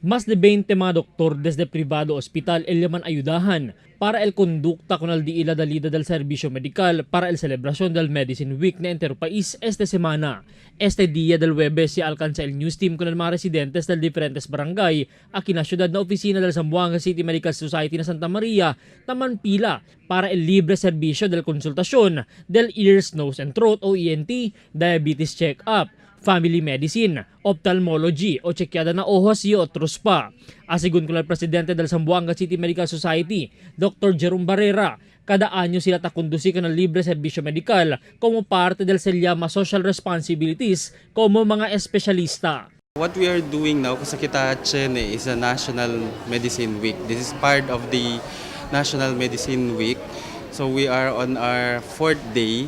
Más de 20 mga doktor desde privado hospital el yaman ayudahan para el conducta con el diila dalida del servicio medical para el celebración del Medicine Week na entero país esta semana. Este día del Huwebes se alcanza el news team con el mga residentes del diferentes barangay aquí na siyudad na oficina del Zamboanga City Medical Society na Santa Maria taman pila para el libre servicio del consultación del ears, nose and throat o ENT, diabetes check-up, family medicine, ophthalmology o chequeada na ojos y otros pa. Asigun con el presidente del Zamboanga City Medical Society, Dr. Jerome Barrera, cada año sila takondusi ng libre serbisyo medikal como parte del se llama social responsibilities como mga espesyalista. What we are doing now, kasi kita Chene, is a National Medicine Week. This is part of the National Medicine Week. So we are on our fourth day.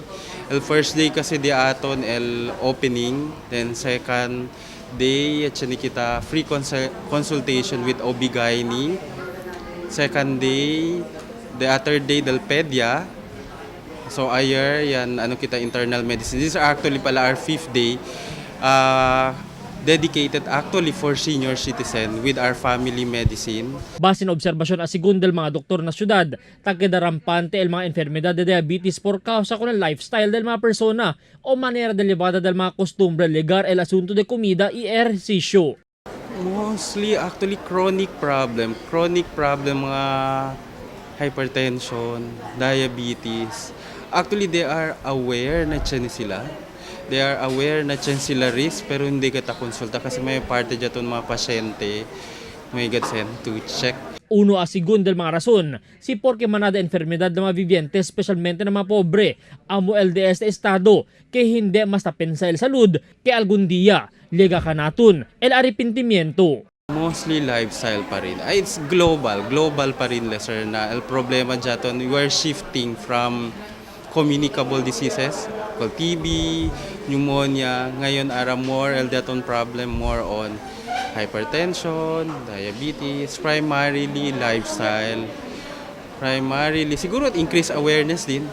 El first day kasi di aton el opening. Then second day, chene kita free consultation with OB-GYN. Second day, the other day del pedia. So ayer yan ano kita internal medicine. This is actually pala our fifth day. Dedicated actually for senior citizen with our family medicine. Base na obserbasyon asigun del mga doktor na syudad, tagkeda rampante el mga enfermedad de diabetes por causa con el lifestyle del mga persona o manera de llevada del mga costumbre ligar el asunto de comida y ejercicio. Mostly actually chronic problem. Chronic problem mga hypertension, diabetes. Actually they are aware na tiyan sila. They are aware na tiyan sila risk pero hindi kita konsulta kasi may parte dyan mga pasyente may get sent to check. Uno asigun del mga rason, si porque manada enfermedad ng mga viviente, espesyalmente ng mga pobre, amo LDS de estado, que hindi mas pensa el salud, que algún día llega kanaton el arrepentimiento. Mostly lifestyle pa rin. Ay, it's global. Global pa rin, lesser na. El problema dyan, we are shifting from communicable diseases, called TB, pneumonia. Ngayon, ara more el daton problem more on hypertension, diabetes, primarily lifestyle. Primarily, siguro increase awareness din.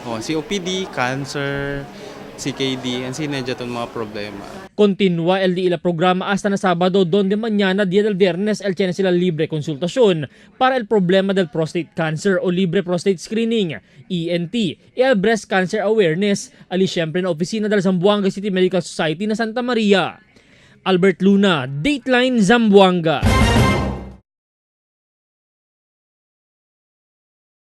Oh, COPD, cancer, CKD, ang sina dyan mga problema. Continua el di ila programa hasta na Sabado donde mañana día del Viernes el tiene sila libre consultación para el problema del prostate cancer o libre prostate screening, ENT, y el breast cancer awareness, ali siyempre na opisina del Zamboanga City Medical Society na Santa Maria. Albert Luna, Dateline Zamboanga.